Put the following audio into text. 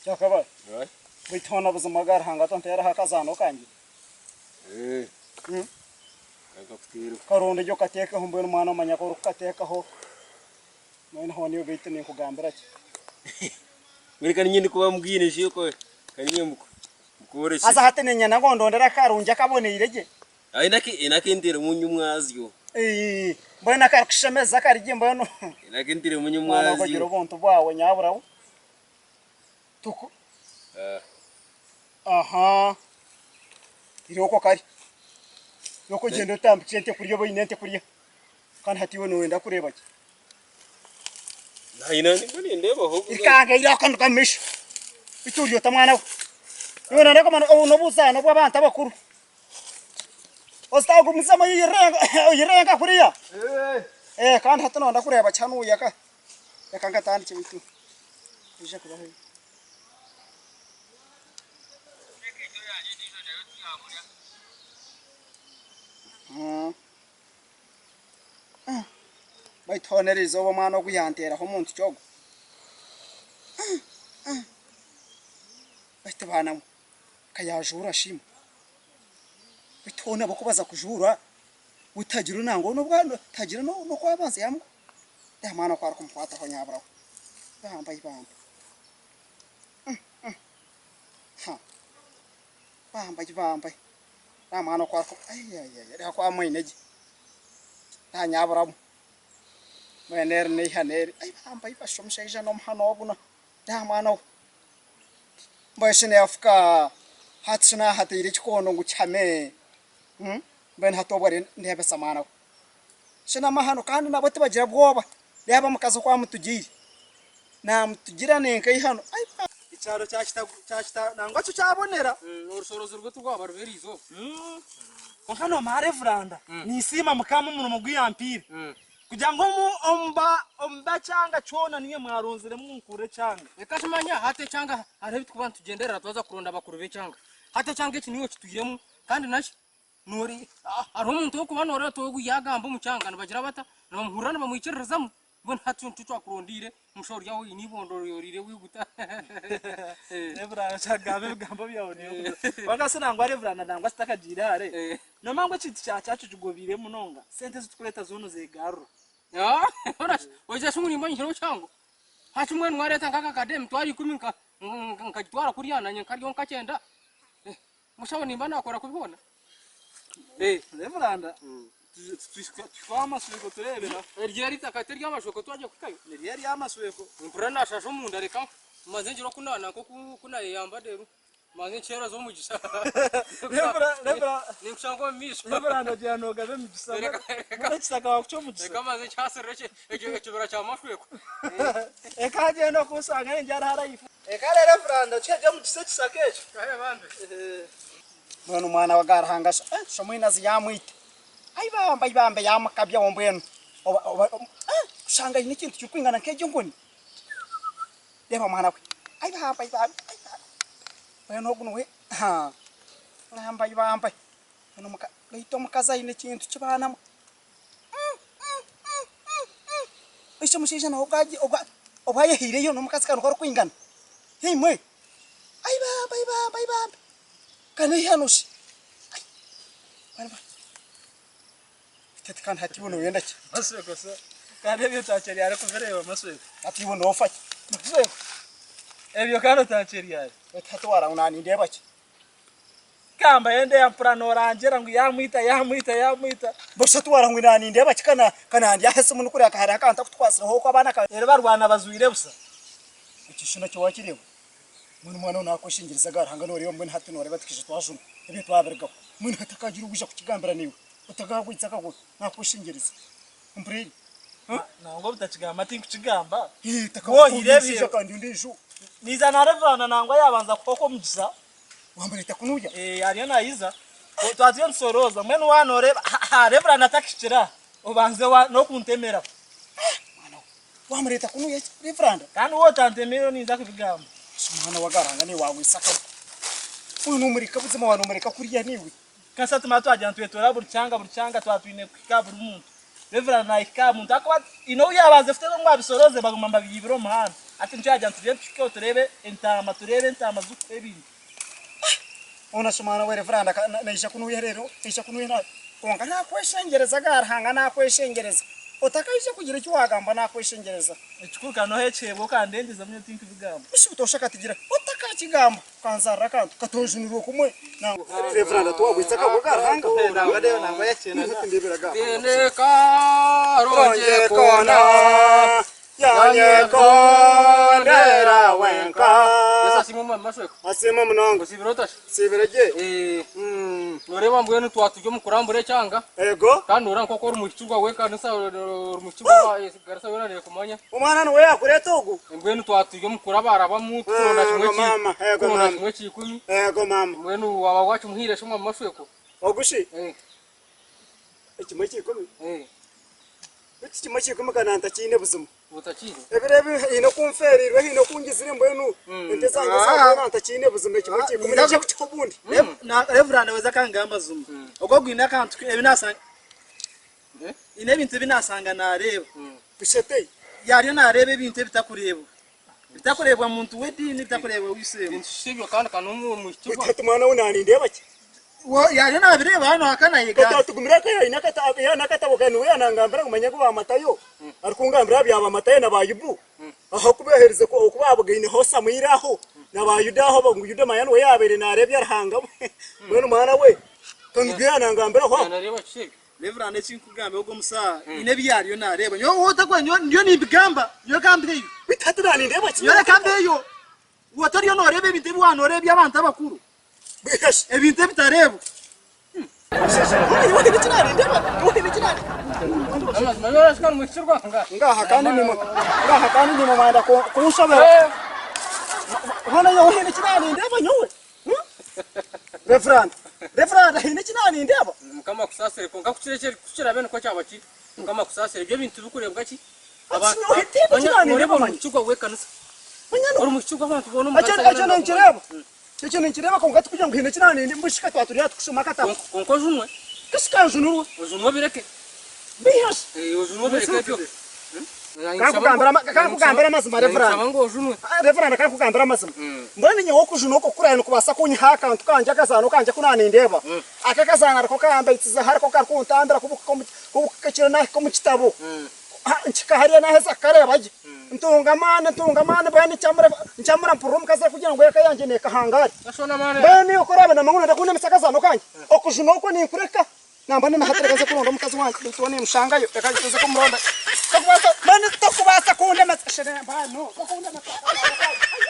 Kyakabaye. Baitu hoona buzima ga Ruhanga tonteeraho akazaano kangye. Karonda gye okateekeho mbwenu mwana omanya ku orikukateekaho mbwenu hoona iwe beitu ninkugambira ki? Mbwenu ka niinye ndikuba mbwine shi ka niinye mbukworekye. Haza hati niinyenda ngu ondondere akarungi akaboneire gye. Haine akenteiremu nyumwazyo. Mbwenu akarikushemeza kari gye mbwenu. Haine akenteiremu nyumwazyo. Mwana ogira obuntu bwawe nyabura we. Tuku. Aha. Irooko kari. Irooko ogyende otambukye ente kuriya oba oine ente kuriya. Kandi hati iwe nooyenda kureeba ki? Haine ndiko nindeebaho. Ikanga irooko nduga omu maisho. Beitu ori ota mwana we? Iwe nooyenda kumanya obu n'obuzaano bw'abantu abakuru. Ozitagumizemu oyirenga kuriya. Kandi hati nooyenda kureeba ki hanuuya ka? Reka nkatandikye beitu noija kuba haihi. Baitu hoona eriizooba omwana ogu yanteeraho omuntu ki ogu? Baitu baana mwe ka yaajuura shi imwe? Baitu hoona bo ku baza kujuura we tihagira nangwa tihagira n'oku abanza yaamuha. Reeba mwana oku arikumukwataho nyabura we. Bamba ibamba. Ha! Bamba ibamba. Reeba mwana oku ariku ayayaya reeba ku amwine gye. Reeba nyabura we. Mbwenu eri n'eihano eri. Ai bamba ibasha omushaija n'omuhano ogu na. Reeba mwana we. Mbwenu shi neefuka hati shi naahateire ekikondo ngu kihame. Mbwenu hati obwo ariyo ndeebesa mwana we. Shi n'amahano kandi nabo tibagira bwoba. Reeba omukazi oku amutugiire. Naamutugira n'enkaihano. Ai ba. Ekyaro kya Kita nangwa kyo kyabonera. Orushorozi rwe tirwaba rubi eriizooba. Kwonka noomanya Revuranda, ninsiima Mukama omurimo ogu yampiire kugira ngu omu b'ekyanga kyona niinye mwaronziremu ngu nkurire ekyanga. Reka kimanya hati ekyanga hariho ebi turikuba nitugyenderera twaza kuronda bakuru b'ekyanga. Hati ekyanga eki niiwe okitwiremu kandi naki Noori, hariho omuntu orikuba nooreeba oti ogu yaagamba omu kyanga nibagira bata, nibamuhurira nibamwikiririzamu, mbwenu hati nikyo twakurondeire omushaho ori aho oine eibondo oriire waiguta. Reverand kyagamba ebigambo byawe niyo kwonka shi nangwa Reverand nangwa kitakagiire hare nomanya ngu ekintu kya church kigobiire munonga sente ezitukureeta zoona ozegarura. Oija shi ngu nimba nyihireho kyangu hati mbwenu wareeta nk'akakade emitwaro ikumi nkagitwara kuriya nanye nkaryaho nkakyenda. Mushaho nimba nakora kubi hoona? Reverand tuhikwaho amasweko tureebera. Eryo eitaka ti ery'amashweko twagye kuhikayo? Niryo ery'amasweko. Nimpurira nashasha omunda reka mbanze ngire oku nananka oku nayeyamba reero mbanze nkyeroze omugisha. Ninkushanga omu maisho. Reverand ogira nogaba emigisa. Mbwenu ekitaka wakucwa omugisha. Reka mbanze nkyasirire ekibira kya mashweko. Eka agyenda okunshanga ningyara hariya ifo. Eka reero Reverand okihegye omugisa ekisaka ekyo. Mbwenu omwana wa Gaaruhanga shi eh shi omwinazi yaamwita. Ai bambe ai bambe yaamukabyaho mbwenu oba oba eh kushanga aine ekintu kirikwingana nk'egyo nkoni. Reeba mwana we ai bambe ai bambe ai bambe mbwenu ogu niwe haa bambe ai bambe mbwenu omuka beitu omukazi aine ekintu ki baana mwe. Beitu omushaija nawe obu ayehaireyo n'omukazi ka nikwo arikwingana. Imwe! Ai bambe ai bambe ai bambe! Ka n'eihano shi! Ati kandi hati iwe nooyenda ki? Masweko so kandi ebyo otakyeri arikubireeba masweko. Hati iwe noofa ki? Masweko ebyo kandi otakyeri ari. Beitu hati waaraba ngu naanindeeba ki? Kamba yenda mpura norangira ngu yamwita yamwita yamwita. Busha tiwara ngu na nindeeba ki kana kana ndi aha esimu ndikureeba ka hariho akantu aku tukwasireho oku abaana ka. Reero barwana bajwaire busa. Ekyo shi nakyo wakireeba? Mbwenu omwana ou nakweshengyerezaga aha Ruhanga noreeba mbwenu hati noreeba tukaija twajunwa ebyo twabirugaho mbwenu hati hakagira owaija kukigambira naiwe otagagwitsa akaguru nakweshengyereza ompurire. Nangwa obutakigamba tinkukigamba. Wohire ebyo. Kandi ondiijo. Niiza na Reveranda nangwa yabanza kuha omugisha. Wamureta kunuya? Eh, ariyo nayiza. Twaba turiyo nitusorooza. Mbwenu waaba nooreeba, ha Reveranda atakihikire aha, obanze n'okuntemera. Mwana we, wamureta kunuya ki Reveranda? Kandi waaba otantemeire ninza kubigamba. Mwana wa Ruhanga naiwe wagwisa akabi. Oyu nomureka buzima waaba nomureka kuriya naiwe. Kasita tumara twagira nitwetoora buri kyanga buri kyanga twaba twine kuhika aha buri muntu. Reverand nahika aha muntu ahakuba haine ou yaabanze kuteeza ngu abisoroze baguma nibabiibira omu muhanda. Hati nikyo yaagira ngu tugyende tuhikeho tureebe entaama, tureebe entaama zirikuha ebintu. Hoona shi mwana we Reveranda ka naija kunuuya reero naija kunuuya na kwonka nakweshengyereza ga Ruhanga nakweshengyereza otakaija kugira eki wagamba nakweshengyereza. Ekikuru ka noha ekihebwa okandengyezamu nyowe tinkubigamba. Shi butoosha katigira otakakigamba okanzaarira akantu katonjunirwe kumwe nangwa Reveranda tiwagwitsa akagwe ga Ruhanga Nangwa reeba nangwa yakyena na. Ndebera ga Tine karungi koona koona yanyekondera wenka. Yesu asiimwe omwami Mashweko. Asiimwe munonga. Osiibire ota shi? Nsiibire gye. Eh, Noreeba mbwenu twaturi omu kurambura ekyanga Ego. kandi noreeba nk'oku ori muhikirwa w'ekanisa ori muhikirwa ekanisa yoona neekumanya. Omwana niwe yaakureeta ogu? Mbwenu twaturi omu kurabarabamu tukuronda kimwe Ego ki maama, ego tukuronda maama. kimwe ky'ikumi. Ego maama. Mbwenu waaba wakimuhaire shi omwami Mashweko? Ogu shi? Eh, Ekimwe ky'ikumi? eh. Beitu kimwe ky'ikumi ka nantakiine buzima. Otakiine? Ebiro ebi haine oku nfeereirwe, haine oku ngizire mbwenu ente zangye zaafa nantakiine buzima ekimwe ky'ikumi naija kukiha obundi. Reverand weza akangamba zuma. Ogwo gwine akantu ebi nasanga Haine ebintu ebi nasanga nareeba. Bushete. Yariyo nareeba ebintu ebitakureebwa. Ebitakureebwa muntu w'ediini, ebitakureebwa w'eishe-emwe. Bintu shi ebyo kandi ka n'omwishiki Beitu hati mwana we nanindeeba ki? Yariyo nabireeba hanu aka nayega. Kati atugumire aka yaine akatabo ka niwe yanangambira ngu manya ngu ba Matayo arikungambira aha bya ba Matayo na ba Yubu ahakuba oherize oku babugaineho Samwiri aho na ba Yuda aho ngu Yuda manya niwe yabaire nareebya Ruhanga mbwenu mwana we ka nibyo yanangambiraho aho. Nareeba ki ebyo? Reverand eki nkugambira ogwo omusaha haine ebi yariyo nareeba nyowe wotakora nyowe ndiyo nimbigamba nyowe ka mbeyo. Beitu hati nanindeeba ki? Nyowe reka mbeyo. Iwe otoriyo noreeba ebintu ebi wanoreeba eby'abantu abakuru. Ebintu ebitareebwa. Ngaha kandi nimwe ngaha kandi nimwe mwenda kunshobera. Hoona nyowe haine eki nanindeeba nyowe. Reverand, Reverand haine eki nanindeeba? Mukama akusaasire kwonka ku kiraabe nikwo kyaba kiri Mukama akusaasire ebyo ebintu tibikureebwa ki? Noreeba ori muhikirwa w'ekanisa ori muhikirwa abantu boona omu kanisa Ekyo ninkireeba ekyo ninkireeba kwonka tikugira ngu haine eki nanindeeba mbwenu shi ka twaturi aha tukushoma akatabo. Kwonka ojunwe. Kasi kanjunurwe. Ojunwe obireke. Mbiha shi. Ojunwe obireke ebyo. Kankugambire amazima Reverand. Nshaba ngu ojunwe. Reverand kankugambire amazima. Mbwenu nyowe okujunwa okwo kuraabe nikubaasa kunyiha akantu kangye akazaano kangye aku nanindeeba. Aka akazaano ariko kambaitizeho ariko karikuntambira kubuka ekiro nahika omu kitabo. Nkihika hariya naheza kukareeba gye ntunga amaani ntunga amaani mbwenu nkyamura nkyamura mpurira omukazi arikugira ngu eka yangye nekahangare. Mbwenu iwe ku oraabe noomanya ngu noyenda kundemesa akazaano kangye, okujuna okwo ninkureka nambwenu na hati reka nze kuronda omukazi wangye beitu we nimushangayo reka tuze kumuronda. Tokubaasa mbwenu tokubaasa kundemesa tokubaasa kundemesa akazaano kangye.